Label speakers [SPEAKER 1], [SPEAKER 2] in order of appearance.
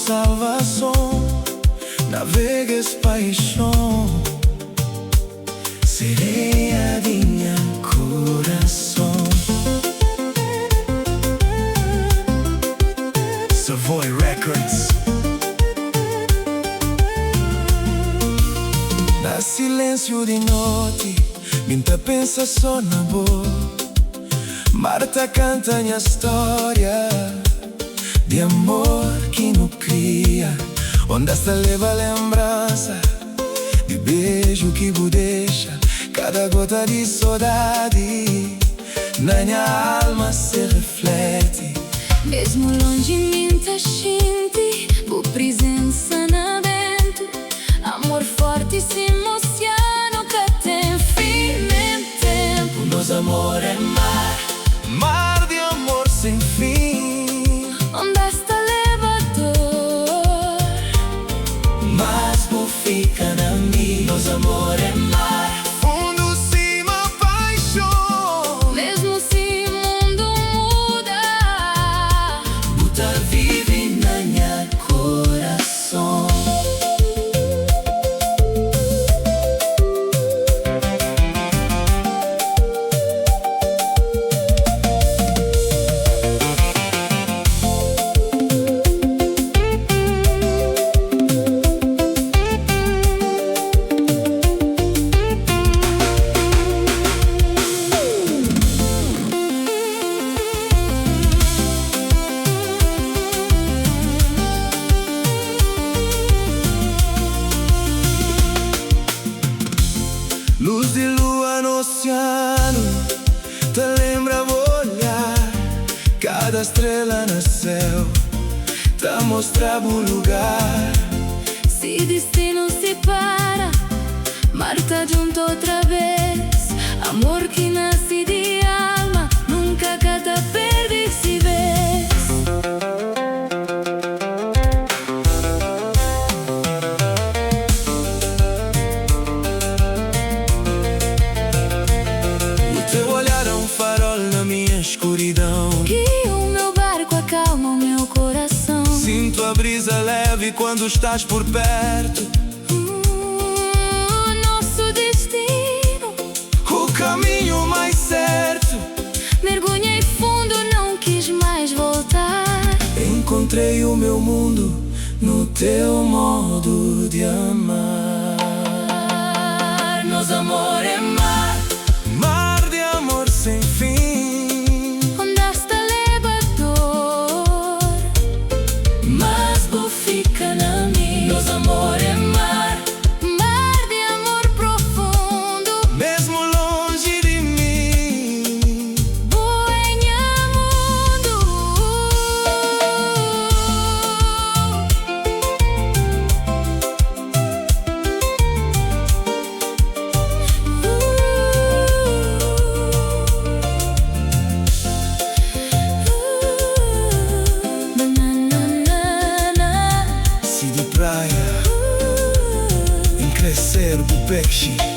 [SPEAKER 1] salvason Navega es paixon Sereia di nha kurason Savoy Records Na silénsiu di noti Mi N ta pensa so na bo Mar ta kanta nha stória Di amor ki nu kria Ondas ta leba lenbransa Di beju ki bu dexa Kada gota di sodadi Na nha alma se refleti.
[SPEAKER 2] Mesmu lonji mi N ta xinti Bu prizensa na bentu Amor forti sima osianu Ka ten fin nen tenpu
[SPEAKER 1] Nos amor é mar, mar di amor sen fin.
[SPEAKER 2] Ondas ta leba dor.
[SPEAKER 1] Mas bu fika na mi. Nos amor é mar. Fundu sima paixon.
[SPEAKER 2] Mesmu si mundu muda.
[SPEAKER 1] Bu ta vive na nha korason. Lus di lua na osianu ta lenbra bu olhar Kada strela na séu ta mostra bu lugar.
[SPEAKER 2] Si distinu sipara, mar ta djunta otra bes Amor ki nasi di alma nunka ka ta perde si bes.
[SPEAKER 1] O teu olhar é um farol na minha escuridão.
[SPEAKER 2] E o meu barco acalma o meu coração.
[SPEAKER 1] Sinto a brisa leve quando estás por perto.
[SPEAKER 2] Nosso destino,
[SPEAKER 1] O caminho mais certo.
[SPEAKER 2] Mergulhei fundo, não quis mais voltar.
[SPEAKER 1] Encontrei o meu mundo no teu modo de amar. Nos amor é mar, mar de amor sem fim.
[SPEAKER 2] Ondas ta leba dor,
[SPEAKER 1] Mas bu fika na mi. Nos amor é mar,
[SPEAKER 2] mar de amor profundo.
[SPEAKER 1] Mesmo longe di mi.
[SPEAKER 2] Bu é nha mundu.
[SPEAKER 1] Si di praia, N kre ser bu pexi.